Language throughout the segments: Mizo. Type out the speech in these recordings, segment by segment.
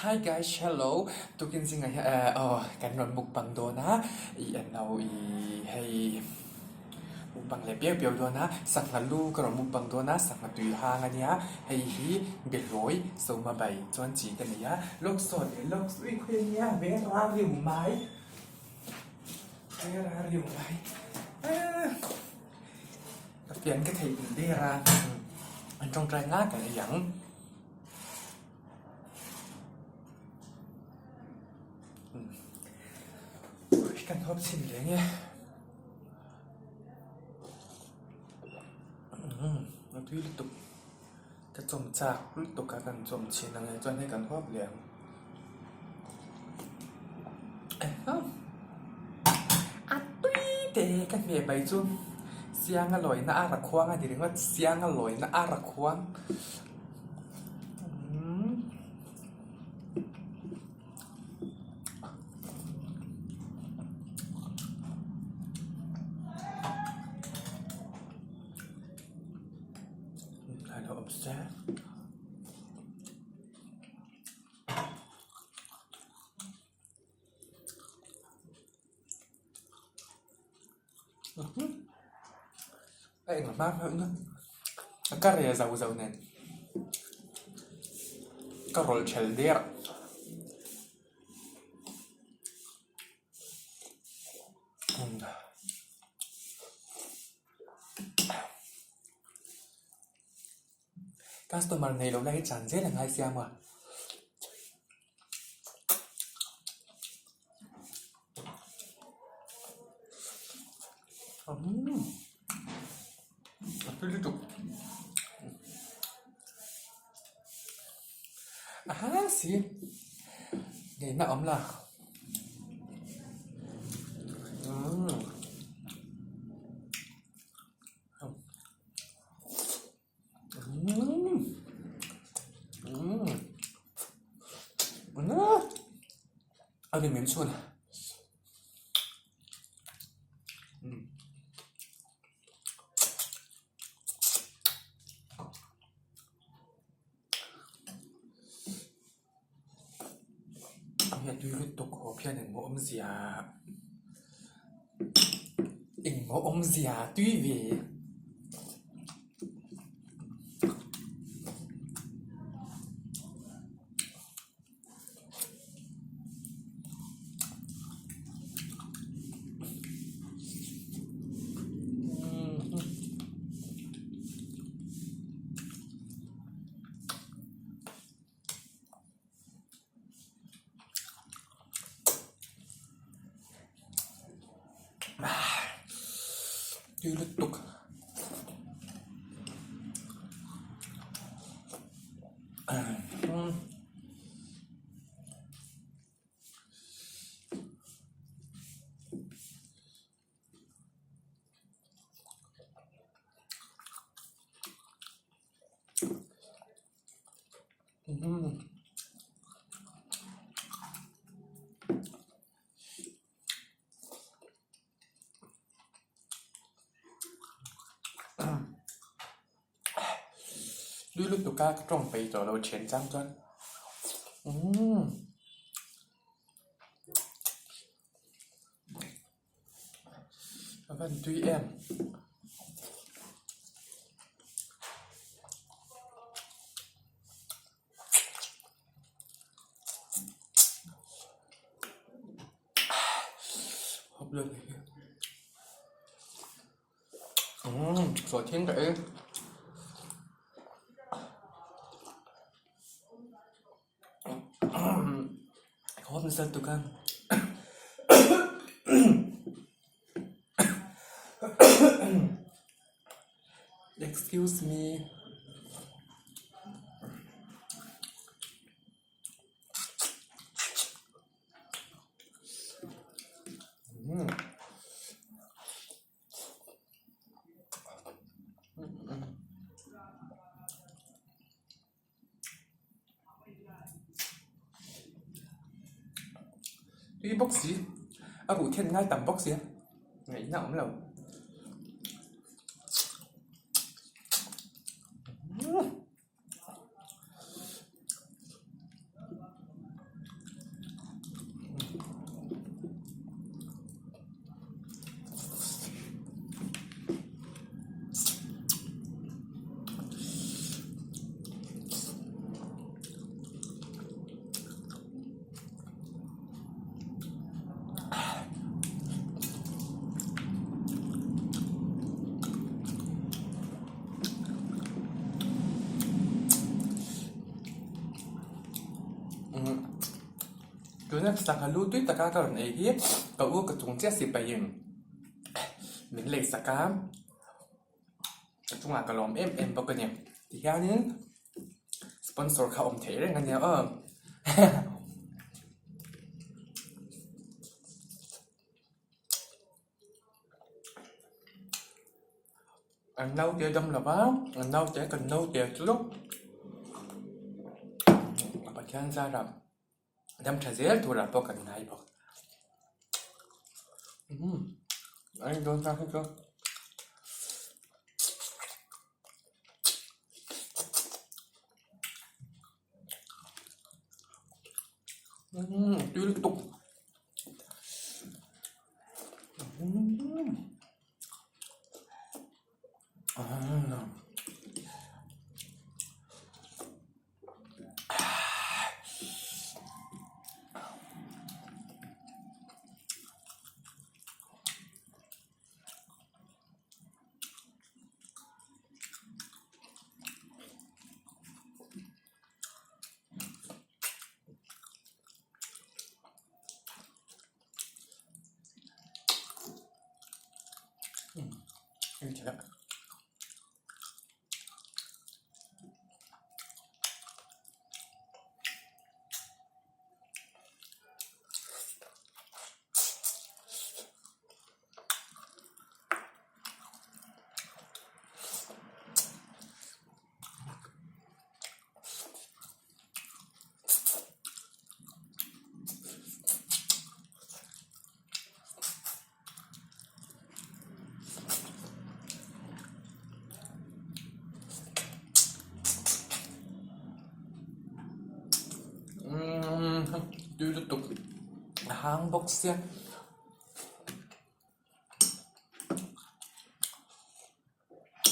Hi guys hello tukin zingah hian eh aw kan rawn mukbang dawn a ih an lo ih hei mukbang leh piau piau dawn a sangha lu ka rawn mukbang dawn a sangha tui hang a nia hei hi behlawi sawma bai chuan chi ka nei a lawk saw leh lawk ui khawi a nia vera riu mai vera riu mai ah ka fian ka theih der a an tawngtai ngat a ei ang. Kan hawp chhin reng e a tui lutuk ka chawm chak lutuk a kan chawm chhin ang e chuan hei kan hawp leh ang a tui teh ka hmeh mai chu sianga lawina a rakhuang a ni ringawt sianga lawina a rakhuang. A engah hma hma in a ka reh zo zo nen ka rawlh ṭhel der customer nei lo lai hi chan zel a ngai sia maw. A tui lutuk a hang si ngeihna a awm la A ni min chhun a tui lutuk haw khian engmaw awmzia engmaw awmzia tui ve. Tui lutuk. Tui lutuk a ka tawng peih tawh lo thian chang chuan umm a van tui em. Umm sawi thleng ta e. Ka hawp nasa lutuk a. Excuse me. Tui bawk si a ruh then ngai tam bawk sia ngaihna a awm lo. Tuna sangha lu tui taka ka rawn ei hi ka u ka chung chiah sipaiin min lei sak a, a chungah ka lawm em em bawk a ni. Tihianin sponsor kha awm theih reng a nia aw. An naute dam lo va, an naute kan naute chu Pathian zarah dam tha zel turah pawh kan ngai bawk. Umm a en dawn ta hi chu. Umm tui lutuk. Tui lutuk a hang bawk sia.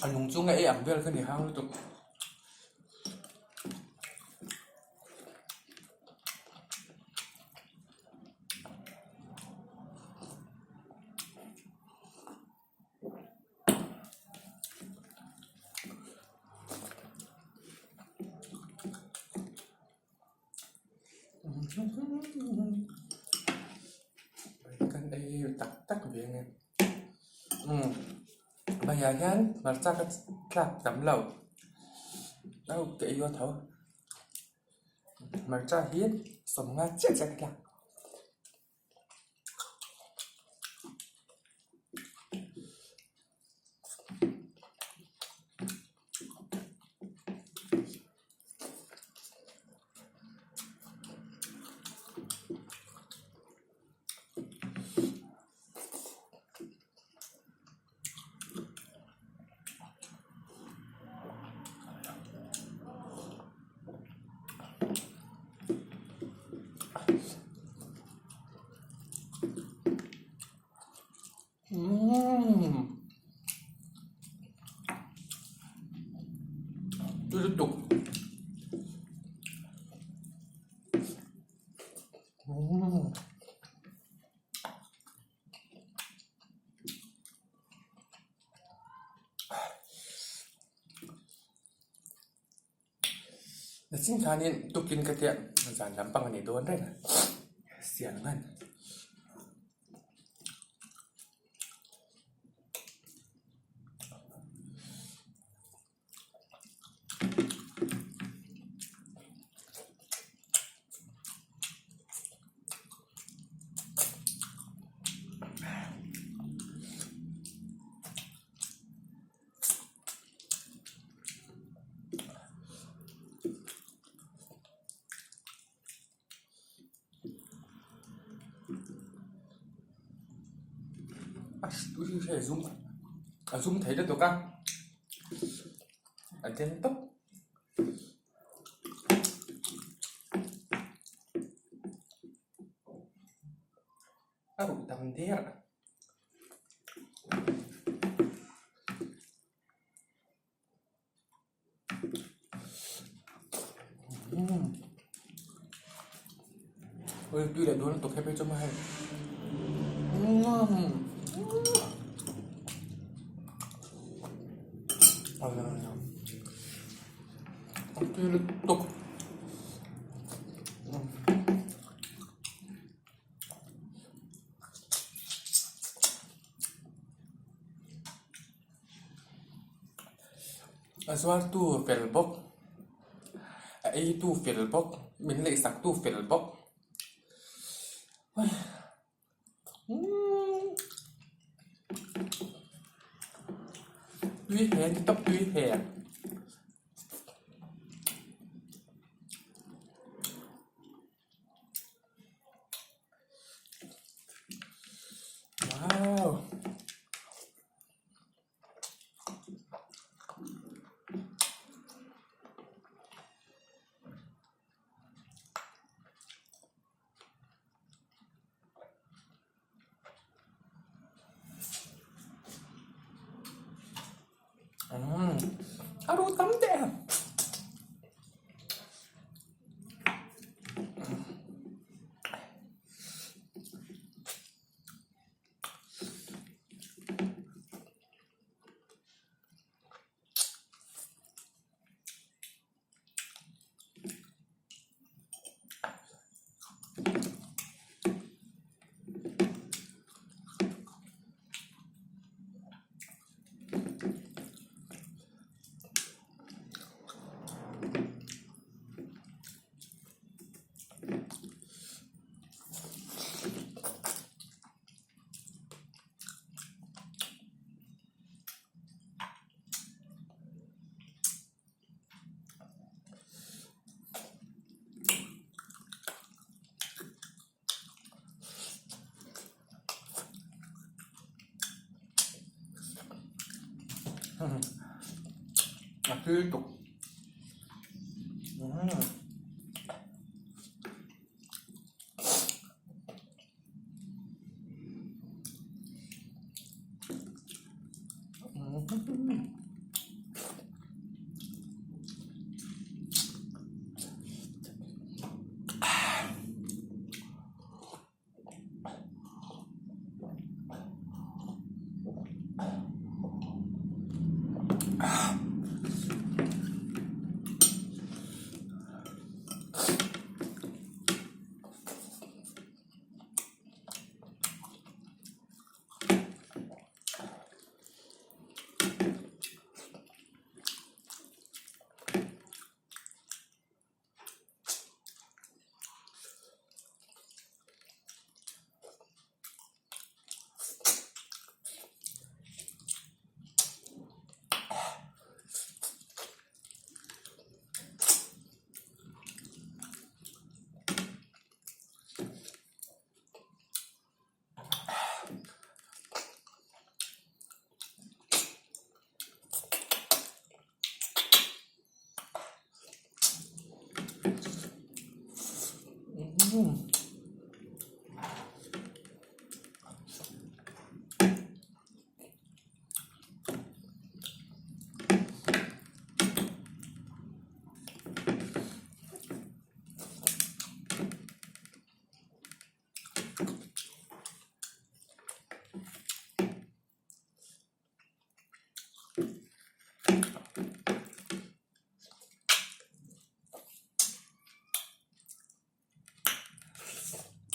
A lung chunga ei ang vel kha ni hang lutuk. Kan ei tak tak ve nge umm hmaiah hian hmarcha ka tlak tam lo au ka ei aw tho hmarcha hi sawmnga chiah chiah ka tlak. Umm tui lutuk umm. Nachin khanin tukin ka tia zan lampang a ni dawn reng a siam ngan. A zum thei lutuk a a den tawp. A ruh tam der a. Ôi tui leh dawn lutuk hep hi chu hei tui lutuk. A zuartu fel bawk, a eitu fel bawk, min leihsaktu fel bawk. Tui hle ni tawp tui hle. Wow. Umm a ru tam teh a. A tui tuk.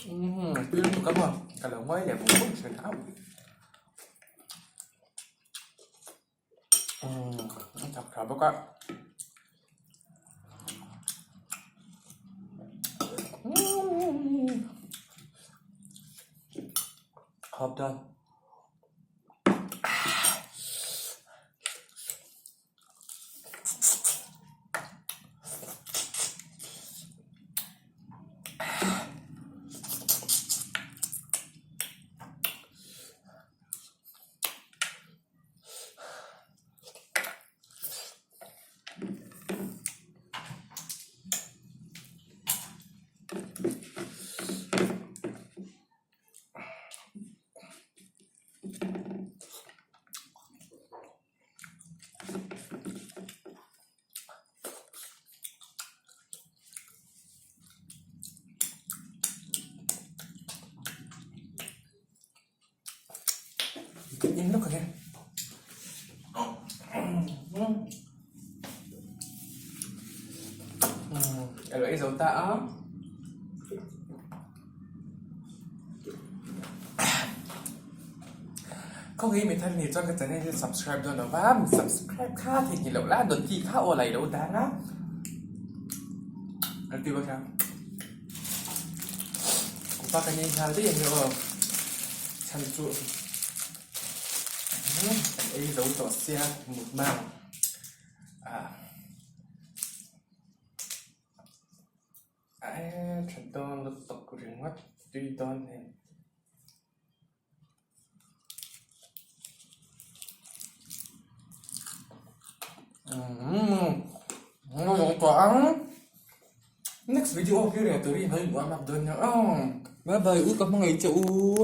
Umm tui lutuk a maw ka lo ngawi leh vung vung thin a umm a chak tha bawk a umm hawp dawn. In lawk ang e. A lo ei zo ta a. Khawngaih mi thar ni chuan ka channel hi subscribe dawn lo va, mi subscribe kha theihnghilh loh la noti kha aw lai lo dang a. An ti bawk a. Kupa ka nei nghal daih a ni aw. Chhan chu kan ei zo tawh sia mukbang ah. Ae tha dawn lutuk ringawt tui dawn hei. Next video hi reh turin hei buai mak dawn nia aw. Bye bye u ka hmangaih che u.